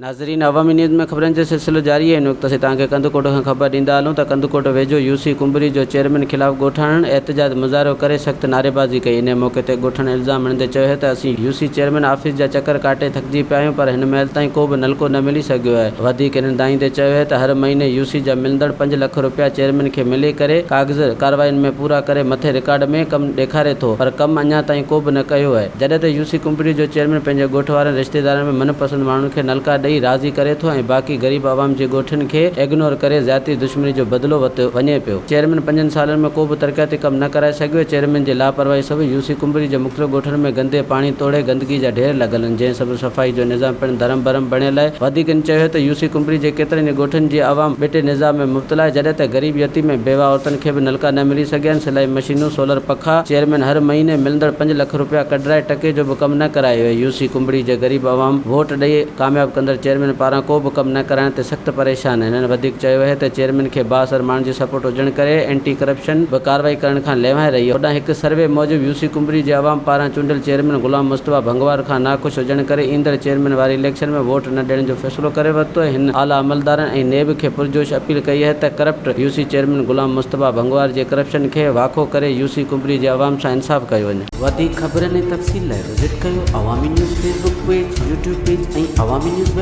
ناظرين عوامي نيوز ۾ خبرن جو سلسلو جاري آهي ان وقت اسين توهان کي ڪنڌڪوٽ کان خبر ڏيندا هلون ته ڪنڌڪوٽ ويجهو يو سي ڪنبري جو چيئرمين خلاف ڳوٺاڻن احتجاج مظاهرو ڪري سخت نعريبازي ڪئي انهي موقعي تي ڳوٺاڻن الزام هڻندي چيو آهي ته اسين يو سي چيئرمين آفيس جا چڪر ڪاٽي ٿڪجي پيا آهيون پر هن مهل تائين ڪو به نلڪو نه ملي سگهيو آهي وڌيڪ هنن دانهيندي چيو آهي ته هر مهيني يو سي جا ملندڙ پنج لک روپيا چيئرمين کي ملي ڪري ڪاغذ ڪارواين ۾ پورا ڪري مٿي رڪارڊ ۾ ڪم ڏيکاري ٿو پر ڪم اڃا تائين ڪو به نه ڪيو آهي جڏهن ته يو سي ڪمپني جو چيئرمين پنهنجي ڳوٺ وارن رشتيدارن ۾ من پسند ماڻهن کي نلڪا ڏئي راضي ڪري ٿو ۽ باقي غريب عوام جي ڳوٺن کي اگنور ڪري زيادتي دشمني جو بدلو ورتو وڃي پيو. چيئرمين پنجن سالن ۾ ڪو به ترقياتي ڪم نه ڪرائي سگهيو، چيئرمين جي لاپرواهي سبب يو سي ڪنبري جي مختلف ڳوٺن ۾ گندي پاڻي توڙي گندگي جا ڍير لڳل آهن جنهن سبب صفائي جو نظام پڻ درهم برهم بڻيل آهي وڌيڪ هن چيو ته يو سي ڪنبري جي ڪيترن ئي ڳوٺن جي عوام ٻٽي نظام ۾ مبتلا آهي جڏهن ته غريب يتيم ۽ بيواهه عورتن کي به نلڪا نه ملي سگهيا آهن سلائي مشينون سولر پکا چيئرمين هر مهيني ملندڙ پنج لک روپيا ڪڍرائي ٽڪي جو به ڪم نه ڪرايو آهي يو سي ڪنبري جي غريب عوام ووٽ ڏئي ڪامياب ڪندڙ چيئرمين پاران ڪو به ڪم نه ڪرائڻ تي سخت پريشان آهن. هنن وڌيڪ چيو اهي ته چيئرمين کي بااثر ماڻهن جي سپورٽ هجڻ ڪري اينٽي ڪرپشن به ڪارروائي ڪرڻ کان لنوائي رهي آهي. هوڏانهن هڪ سروي موجب يو سي ڪنبري جي عوام پاران چونڊيل چيئرمين غلام مصطفيٰ ڀنگوار کان ناخوش هجڻ ڪري ايندڙ چيئرمين واري اليڪشن ۾ ووٽ نه ڏيڻ جو فيصلو ڪري ورتو ۽ هن اعليٰ عملدارن ۽ نيب کي پرجوش اپيل ڪئي آهي ته corrupt U C chairman Ghulam Mustafa Bhangwar جي ڪرپشن کي واکو ڪري يو سي ڪنبري جي عوام سان انصاف ڪيو وڃي. وڌيڪ خبرن ۽ تفصيل لاء وزٽ ڪيو Awami news Facebook page, YouTube page ۽ Awami news web.